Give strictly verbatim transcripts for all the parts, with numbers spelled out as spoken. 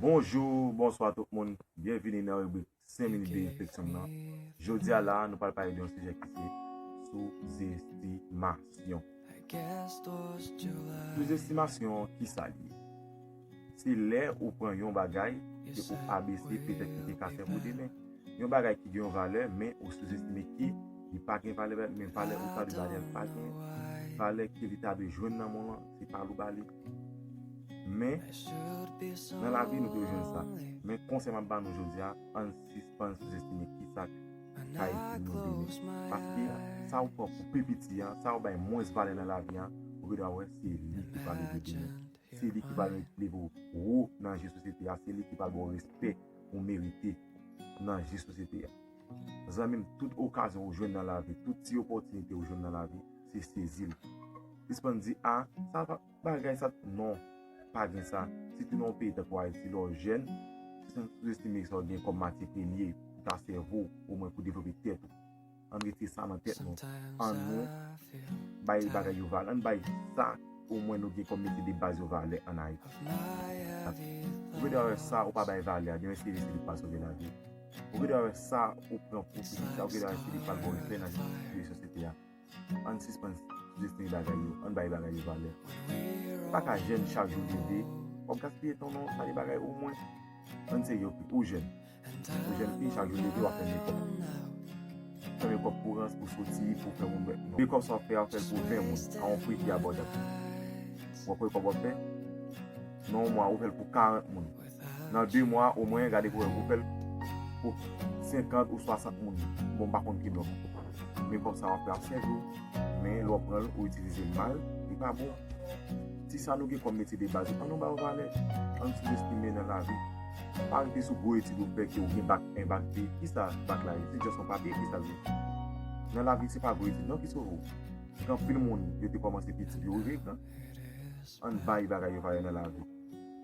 Bonjou, bonswa tout moun. Byenvini nan ribrik senk minit de refleksyon nan. Jodi a la, nou pral pale de yon sijè ki se souzestimasyon. Souzestimasyon, ki sa l ye? Se lè ou pran yon bagay ke ou abese, petèt ki te ka sèvi w demen. Yon bagay ki gen yon valè, men ou souzestime ke li pa gen valè, men valè ou ta dwe ba li a, li pa gen. Valè ke li ta dwe jwenn nan men w lan, se pa li ou ba li. Men, nan lavi, nou dwe jwenn sa. Men konsèy m ap ba nou jodi a, ann sispann souzestime kisa k ka ede nou demen. Paske sa ou pran pou pi piti an, sa ou bay mwens valè nan lavi an, ou gen dwa wè se li ki pral ede demen. Se li ki pral leve w wo nan je sosyete a, se li ki pral ba w respè ou merite nan je sosyete a. Zanmi m, tout okazyon ou jwenn nan lavi, tout ti opòtinite ou jwenn nan lavi, se sezi l. Sispann di, "A, sa pa, bagay sa, non, pa gen sa." Sitou nan yon peyi tankou Ayiti, lè w jèn, sispann souzestime sa w gen kòm matye premye pou ta sèvi w, omwen pou devlope tèt ou. Ann retire sa nan tèt nou. Ann nou bay bagay yo valè. Ann bay sa omwen nou gen kòm metye de baz yo valè ann Ayiti. Ou gen dwa wè sa ou pa bay valè a, gen yon seri de seri pa sove lavi. Ou gen dwa wè sa ou pran pou piti sa, ou gen dwa wè se li k pral ba w respè nan sosyete a. Ann sispann souzestime bagay yo, ann bay bagay yo valè. Ou pa ka jèn chak jou leve, w ap gaspiye tan w nan yon seri de bagay omwen. Ann serye, ou jèn. Ou jèn fi, chak jou leve, w ap fè mekòp. Fè mekòp pou rans, pou soti, pou fè moun wè. Non. Mekòp sa w ap fè a, w fè l pou ven moun, a yon pri ki abòdab. W ap wè kòb w ap fè? Nan yon mwa, ou fè l pou karant moun. Nan de mwa, omwen, gade pou wè, ou fè l pou senkant ou swasant moun. Bon, m pa konn ki nonb. Mekòp sa w ap fè ap sèvi w, men lè w pran l, ou itilize l mal, li pa bon. Ti sa nou gen kòm metye de baz yo, ann nou ba yo valè. Ann souzestime nan lavi. Pa rete sou gwo etid ou fè ke ou gen bak en, bak de. Kisa bak la ye? Se just yon papye, kisa l ye? Nan lavi, se pa gwo etid non ki sove w. Gen anpil moun, yo te kòmanse piti, yo rive gran. Ann bay bagay yo valè nan lavi.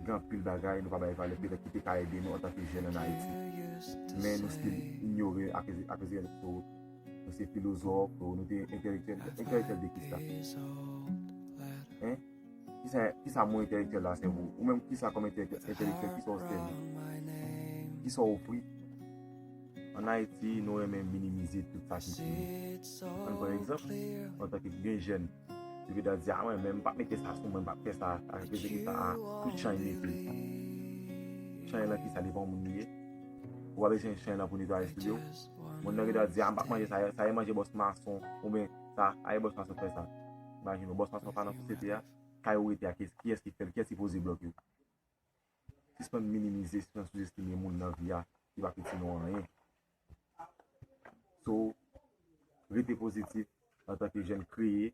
Gen anpil bagay nou pa bay valè, petèt ki te ka ede nou antanke jèn ann Ayiti. Men nou still inyore akoz, akoz gen nou se filozòf, nou te entelektyèl, entelektyèl de kisa? Hein? Kisa, kisa mo entelektyèl la sèvi w? Ou menm kisa kòm entelektyèl, entelektyèl, kisa w sèvi? Kisa w ofri? Ann Ayiti, nou renmen minimize tout sa ki fini. Ann pran egzanp, antanke gen jèn, yo gen dwa di, "A, mwen menm, m p ap mete sa sou mwen, m p ap fè sa, a, rezon ki sa, a, tout chan li mete." Chan lan kisa, li pa yon moun li ye? Ou pa bezwen chan lan pou netwaye soulye w. Moun nan gen dwa di, "A, m p ap manje sa, sa e manje bòs mason," oubyen sa, "A, e bòs mason fè sa." Imajine w, bòs mason pa nan sosyete a, kay ou rete a, kiyès, kiyès ki fè l, kiyès ki poze blòk yo? Sispann minimize, sispann souzestime moun nan vi a, li pa piti nou anyen. So, rete pozitif antanke jèn, kreye.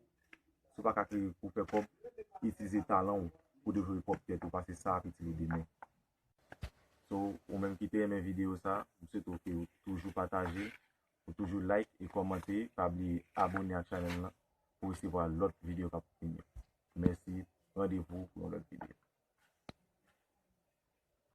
Si w pa ka kreye pou fè kòb, itilize talan w pou devlope pwòp tèt ou, paske sa ap itil ou demen. So, ou menm ki te renmen videyo sa, m swete w ke w toujou pataje, ou toujou like e kòmante, pa bliye abòne ak chanèl lan pou resevwa lòt videyo k ap vini. Mèsi, randevou pou yon lòt videyo.